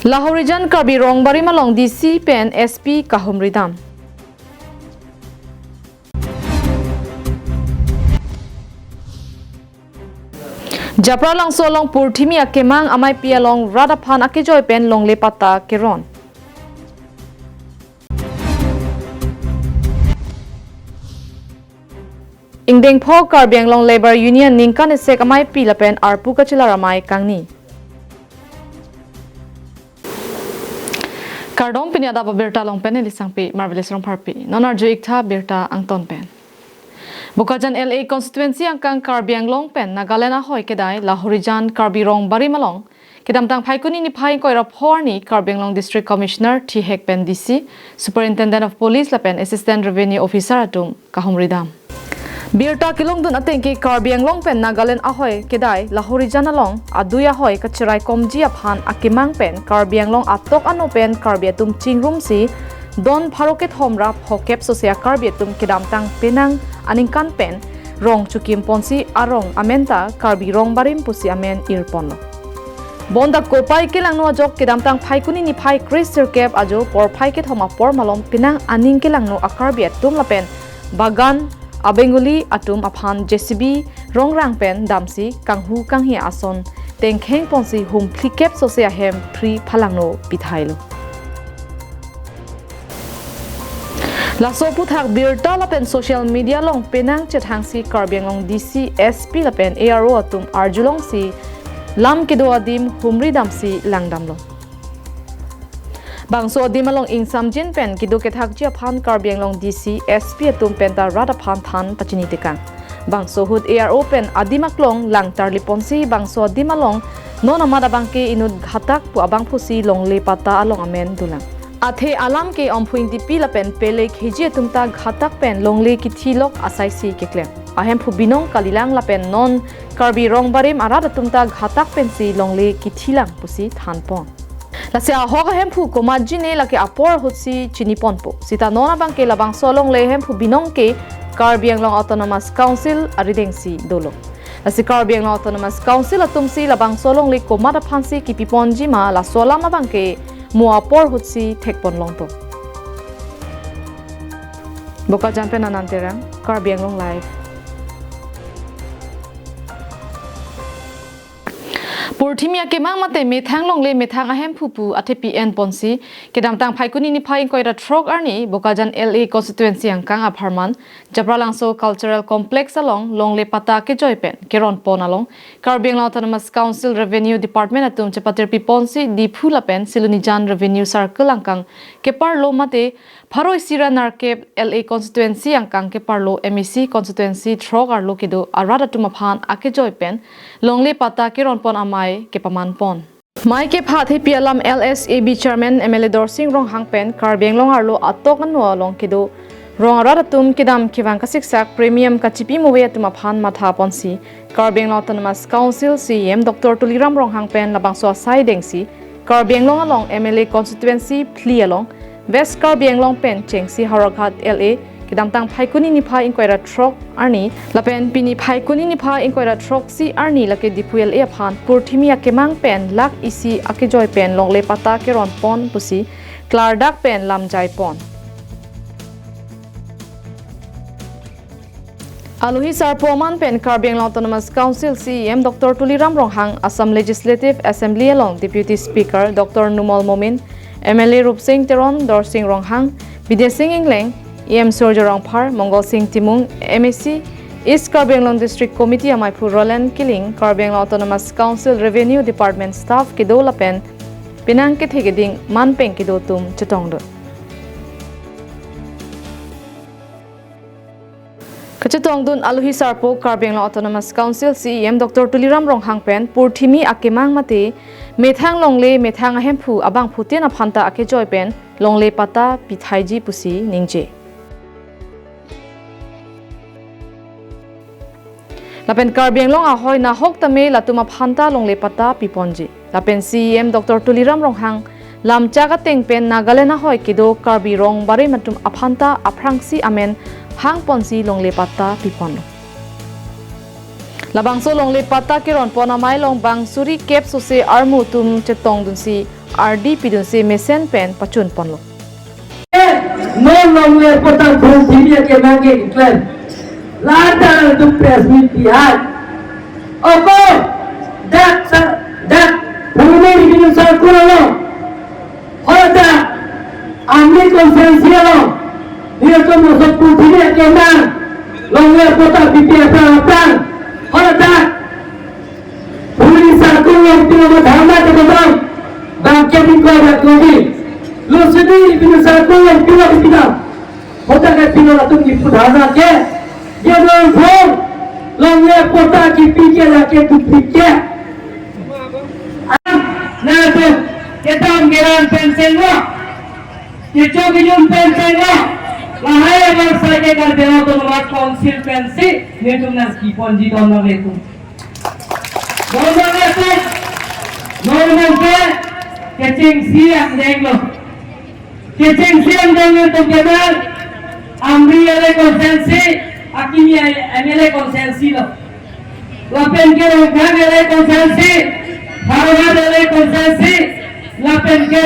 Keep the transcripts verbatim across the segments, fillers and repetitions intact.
Lahorijan Karbi Rongbarim along D C pen S P kahumri dam. Japralangso along Purthimi Akemang ameipi along rat aphan akejoi pen longle patta keron. Ingdeng pho Karbi Anglong Labour Union ningkan esek ameipi lapen arpu kachelar amei kangni. Kardom, pini adap abirta along pen neli Sangpi Marvelous Rongpharpi. Non arju-ik tha birta angton pen. Bokajan L A constituency angkang Karbi Anglong pen Nagaland ahoi kedai Lahorijan Karbi Rongbarim along kedamtang Phaikuni niphai ingkoi ra pho arni Karbi Anglong District Commissioner thihek pen D C, Superintendent of Police lapen Assistant Revenue Officer atum kahumri dam. Birta kelongdun ateng ke Karbi Anglong pen Nagaland ahoi kedai Lahorijan along adui ahoi kacheraikomji aphan akemang pen Karbi Anglong atok ano pen Karbi atum chingrumsi don pharo kethom ra phokep sose a-Karbi atum kedamtang penang aningkan pen rong chukim ponsi arong amen ta Karbi Rongbarim pusi amen irponlo. Bonta kopai kelangno ajok kedamtang Phaikuni niphai kre sirkep ajo porphai kethom apor malom penang aning kelangno a-Karbi atum lapen bagan abenguli atum aphan J C B rongrang pen damsi kanghu kanghi ason tengkheng ponsi hum phlikep sose ahem phri phalangno pithailo. Laso aphuthak birta lapen social media along penang chethangsi Karbi Anglong D C, S P lapen A R O atum arjulongsi lam kedo adim humri damsi langdamlo. Bangso adim along ingsamjin pen kedo kethakji aphan Karbi Anglong D C, S P atum penta rat aphan than pachini tekang. Bangso ahut A R O pen adim aklong langtarli ponsi bangso adim along non amat abangke inut ghatak pu abangphusi longle patta along amen dolang. Athe alam ke Omphu Ingtipi lapen Pele Kheji atum ta ghatak pen longle kithilok asaisi keklem. Ahemphu binong kalilang lapen non Karbi Rongbarim arat atum ta ghatak pensi longle kithilang pusi thanpon. Lasi ahok ahemphu komatji ne lake apor ahutsi chiniponpo. Sita non abangke labangso alongle ahemphu binong ke Karbi Anglong Autonomous Council aridengsi dolo. Lasi Karbi Anglong Autonomous Council atumsi labangso alongle komat aphansi kipiponji ma laso alam abangke mo apor ahutsi thekpon longpo. Bokajan pen Anand Terang, Karbi Anglong Live. Purthimi akemang mate methang longle methang ahemphu pu athepi enponsi kedamtang Phaikuni niphai ingkoi ra throk arni Bokajan L A constituency angkang apharman Japralangso Cultural Complex along longle patta kejoi pen keronpon along Karbi Anglong Autonomous Council Revenue Department atum chepatirpi ponsi Diphu lapen Silonijan Revenue Circle angkang keparlo mate pharo isi ra nerkep L A constituency angkang keparlo M A C constituency throk arlo kedo arat atum aphan akejoi pen longle patta keronpon amei kepamanpon. Mei kepha athepi alam L S A B chairman M L A Dorsing Ronghang pen Karbi Anglong arlo atok ano along kedo rong arat atum kedam kevang kasiksak premium kachipi move atum aphan matha ponsi Karbi Anglong Autonomous Council C E M Doctor Tuliram Ronghang pen labangso asai dengsi Karbi Anglong along M L A constituency phli along West Karbi Anglong pen chengsi Howraghat L A kedamtang Phaikuni niphai ingkoi ra throk arni lapen pini Phaikuni niphai ingkoi ra throksi arni lake Diphu L A aphan purthimi akemang pen lakh isi akejoi pen longle patta keronpon pusi klardak pen lamjaipon. Alohi sarpo aman pen Karbi Anglong Autonomous Council C E M Doctor Tuliram Ronghang, Assam Legislative Assembly along Deputy Speaker Doctor Numal Momin, M L A Rupsing Teron, Dorsing Ronghang, Bidya Sing Engleng, E M Surjya Rongphar, Mongol Sing Timung, M A C, East Karbi Anglong District Committee ameiphu Roland Killing, Karbi Anglong Autonomous Council Revenue Department staff kedo lapen penang kethe keding manpeng kedo atum chetongdun. Kachetongdun alohi sarpo Karbi Anglong Autonomous Council C E M Doctor Tuliram Ronghang pen purthimi akemang mate methang longle methang ahemphu abangphutin aphanta akejoi pen longle patta pithaiji pusi ningje. Lapen Karbi Anglong ahoi nahok tame latum aphanta longle patta piponji. Lapen C E M Doctor Tuliram Ronghang lamchak ateng pen Nagaland ahoi kedo Karbi Rongbarim atum aphanta aphrangsi amen hangponsi longle patta piponlo. Labangso longle patta keronpon amei along bang suri kep sose armu atum chetongdunsi ardi pidunsi mesen pen pachun ponlo. Non longle airport ta bom thimi akemang keklem. Ladak tu press meet pi hai. Oko, dak sa, dak Bhumibin Circle along. Hoda, ami constituency along. Nelitum masuk bom thimi akemang. Longle airport ta pipi aphrang aphrang. Hoda, Bhumibin Circle along pilo ma dharna kedo bang. Bang ke bin koi dak koi di. Lo sini Bhumibin Circle along pilo di pidam. Hoda ke pilo latum kipu dharna ke. Ye no bom. Longle airport ta kipi ke lake duplik ke. Na tu kedam keran pen chenglo. Kecho kejun pen chenglo. Lahai abang sai ke Karbi Anglong Autonomous Council pensi nelitum nangkiponji don nang letum. Don nang letum. Don nang ke kechengsi angdeng lo. Kechengsi angdeng nelitum kedam Amri L A constituency, akimi M L A constituency lo. Lapen ke Rongkhang L A constituency, Howraghat L A constituency, lapen ke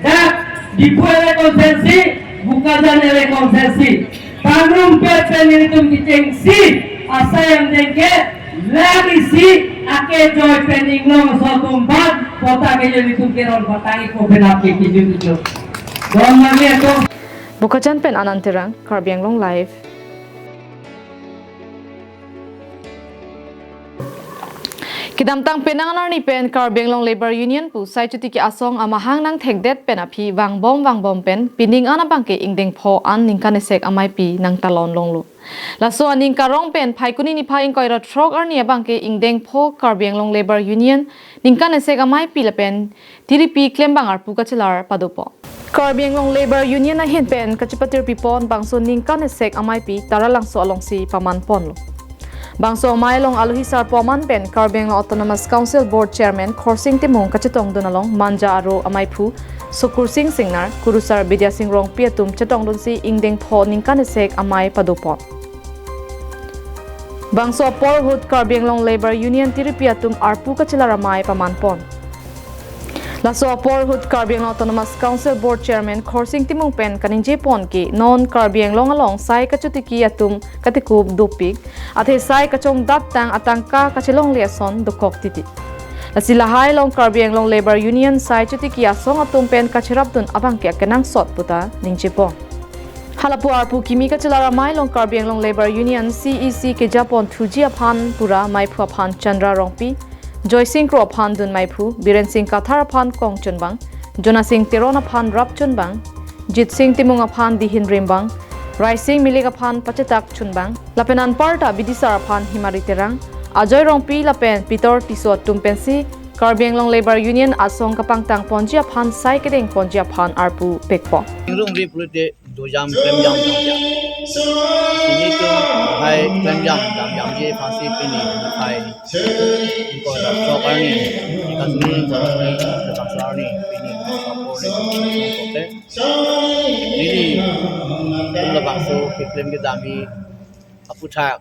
dak Diphu L A constituency, Bokajan L A constituency. Pangrum pet pen nelitum kechengsi asai angdeng ke lagi si ake joy pen inglong so tum bad pota ke nelitum keron patang iko penap ke kijut kijut. Don mami ako. Bokajan pen Anand Terang, Karbi Anglong Live. Kedamtang penang arni pen Karbi Anglong Labour Union pu sai chotiki asong amahang nangthekdet pen aphi vangbom vangbom pen pining an abangke ingdeng pho an ningkan esek ameipi nangtalon longlo. Laso aning karong pen Phaikuni niphai ingkoi ra throk arni abangke ingdeng pho Karbi Anglong Labour Union ningkan esek ameipi lapen tiripi klembang arpu kachelar padopo. Karbi Anglong Labour Union ahin pen kachepatir pipon bangso ningkan esek ameipi Taralangso alongsi paman ponlo. Bangso amei along alohi sar poman pen Karbi Anglong Autonomous Council Board Chairman Khorsing Timung kachetongdun along Manja aro ameiphu Sukursing Singnar, Kurusar Bidya Sing Rongpi atum chetongdunsi ingdeng pho ningkan esek amei padopon. Bangso apor ahut Karbi Anglong Labour Union tiripi atum arpu kachelar amei paman pon. Laso apor ahut Karbi Anglong Autonomous Council Board Chairman Khorsing Timung pen kaningje pon ke non Karbi Anglong along sai kachotiki atum katikup dopik, athe sai kachongdat tang atangka kachelongle ason dokok titi. Lasi lahai along Karbi Anglong Labour Union sai chotiki asong atum pen kacherapdun abangke akenangsot puta ningje pon. Halapu arpu kimi kachelar amei along Karbi Anglong Labour Union C E C kejapon thuji aphan pura meiphu aphan Chandra Rongpi, Joysing Kro aphan dun meiphu, Biren Sing Kathar aphan kongchunbang, Jona Sing Teron aphan rapchunbang, Jit Sing Timung aphan dihin rimbang, Rai Sing Milik aphan pachetak chunbang, lapen anparta bidisar aphan Himari Terang, Ajoy Rongpi lapen Pitor Tisso atum pensi Karbi Anglong Labour Union asong kapangtang ponji aphan sai kedeng ponji aphan arpu pekpo. Rum ri pulute dojam klemjam damjam. Sini tu hai klemjam damjam je pasi pini hai ko da sok arni, ikan sini ko da sok arni pini sapo ni ko te. Neli tum labangso keklem kedam-i aputhak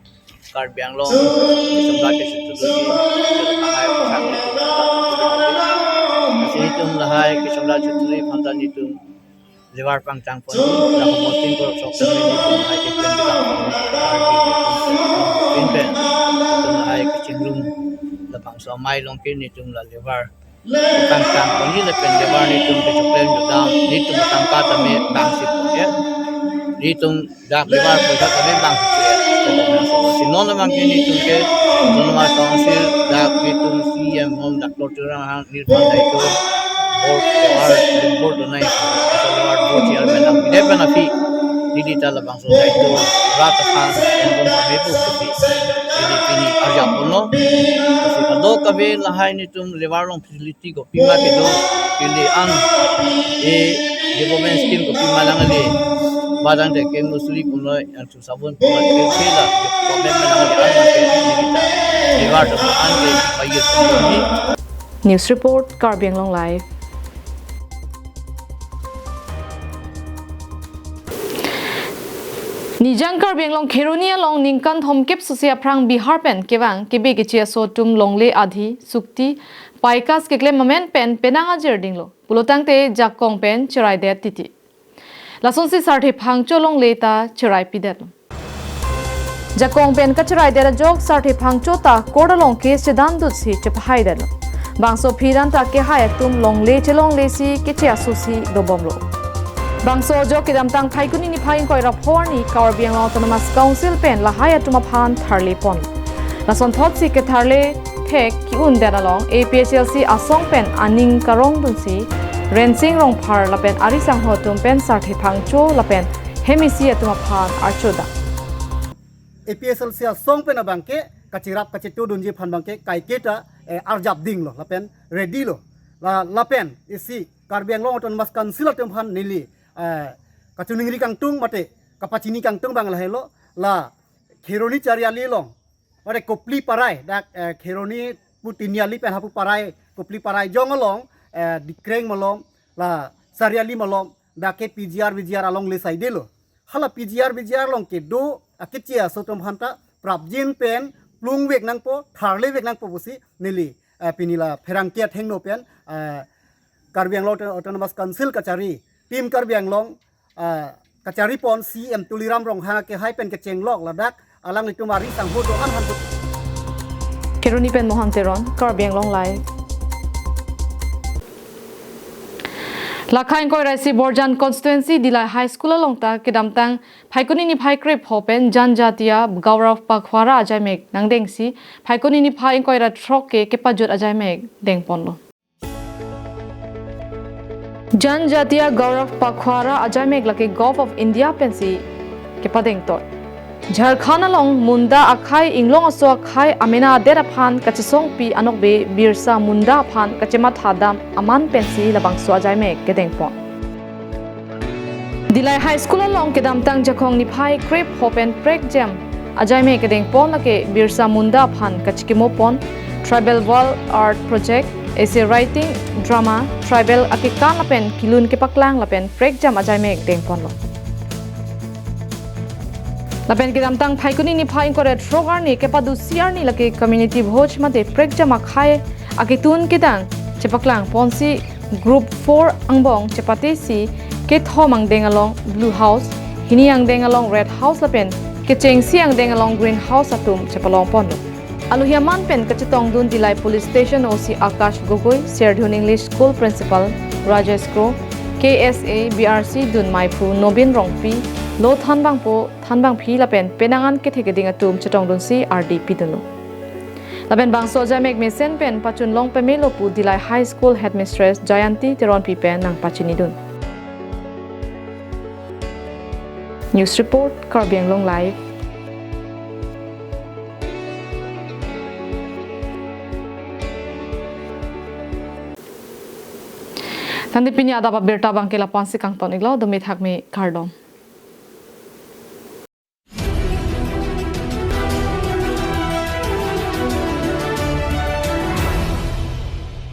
Karbi Anglong kesomda kesutu lahai aputhak ni tum. Lasi tum lahai kesomda kesutu aphan ta nelitum levar pangtang pon, la homosting ko sok kami nelitum lahai keklem kedam pon. Pin pen tum lahai kechingrum labangso amei along ke nelitum la levar pangtang pon, lapen levar nelitum kechoklem jodam, nelitum tangka tame bang si pon ya. Nelitum dak levar poisa tame bang si pon ya. Si non abangke nelitum ke Autonomous Council dak nelitum C E M hom dak Doctor Tuliram Ronghang nirpan dai tu board levar, board donai, levar board chairman nangpidetpen aphi neli ta labangso dai tu rat aphan nangpon kami pu kopi neli pini arjap ponlo. Lasi kadokave lahai nelitum levar along facility kopima kedo, kele an, e, development scheme kopima nangli, badang de ke musli punoi, yang tu sabun punoi, ke ke la, development nangli an, ke kita, levar tu an ke, bayar punoi. News report, Karbi Anglong Live. Nijang Karbi Anglong Kheroni along ningkan thomkep susi aphrang Bihar pen kevang kebe keche aso atum longle adhi sukti paikas keklem amen pen penang ajir dinglo. Pulotangte jakong pen cheraidet titi. Lasonsi Sarthe Phangcho longle ta cherai pidetlo. Jakong pen kacheraidet ajok Sarthe Phangcho ta court along case chedandutsi chepahaidetlo. Bangso aphi ran ta kehai atum longle chelonglesi keche asosi dobomlo. Bangso ajok kedamtang Phaikuni niphai ingkoi ra pho arni Karbi Anglong Autonomous Council pen lahai atum aphan tharle pon. Lasonthotsi ketharle thek ki-un den along A P H L C asong pen aning karongdunsi Rensing Rongphar lapen ari sangho atum pen Sarthe Phangcho lapen hem isi atum aphan archodam. A P H L C asong pen abangke kachirap kachetudunji aphan abangke kaiketa, eh, arjap dinglo lapen ready lo. La, lapen isi Karbi Anglong Autonomous Council atum aphan neli, eh, kachiningri kangtung mate kapachini kangtung abang lahelo, la Kheroni Chariali along, mate Kopli Parai, dak, eh, Kheroni pu Tiniali pen hapu Parai, Kopli Parai jong along, eh, Dikreng malom, la Chariali malom, dak ke P G R V G R along le saidelo. Hala P G R V G R along kedo akeche aso atum aphanta prapjin pen plungvek nangpo, tharlevek nangpo pusi neli, eh, pini la pherangke athengno pen, eh, Karbi Anglong Auto-, Autonomous Council kachari, Team Karbi Anglong, ah, kachari pon C M Tuliram Ronghang kehai pen kechenglok ladak alanglitum ari sangho do-an han. Kheroni pen Mohan Teron, Karbi Anglong Live. Lakha ingkoi ra isi Borjan Constituency Dillai High School along ta kedamtang Phaikuni niphai krepho pen Janjatiya Gaurav Pakhwara ajaimek nangdengsi Phaikuni niphai ingkoi ra throk ke kepajut ajaimek dengponlo. Janjatiya Gaurav Pakhwara ajaimek lake Govt of India pensi kepadengtot. Jharkhand along Munda akhei inglong aso akhei amena adet aphan kachesongpi anokbe Birsa Munda aphan kachematha dam aman pensi labangso ajaimek kedengpon. Dillai High School along kedamtang Jakhong niphai krepho pen prekjam ajaimek kedengpon lake Birsa Munda aphan kachikimopon, Tribal Wall Art Project, essay writing, drama, tribal akekan lapen kelun kepaklang lapen prekjam ajaimek dengponlo. Lapen kedamtang Phaikuni niphai ingkoi ra throk arni kepadusi arni lake Community Bhoj mate prekjam akhei aketun kedang chepaklangponsi Group four angbong chepatesi kethom angdeng along Blue House, hini angdeng along Red House lapen kechengsi angdeng along Green House atum chepalongponlo. Alohi aman pen kachetongdun Dillai Police Station O C Akash Gogoi, Serdihun English School Principal Rajesh Kro, K S A B R C dun maiphu Nobin Rongpi, lo thanbangpo, thanbangpi lapen penang an kethe keding atum chetongdunsi ardi pidunlo. Lapen bangso ajaimek mesen pen pachunlong pamelo pu Dillai High School Headmistress Jayanti Teronpi pen nangpachinidun. News report, Karbi Anglong Live. Tangte pini adap abirta abangke lapu-ansi kangton-iklo, dome thakme kardom.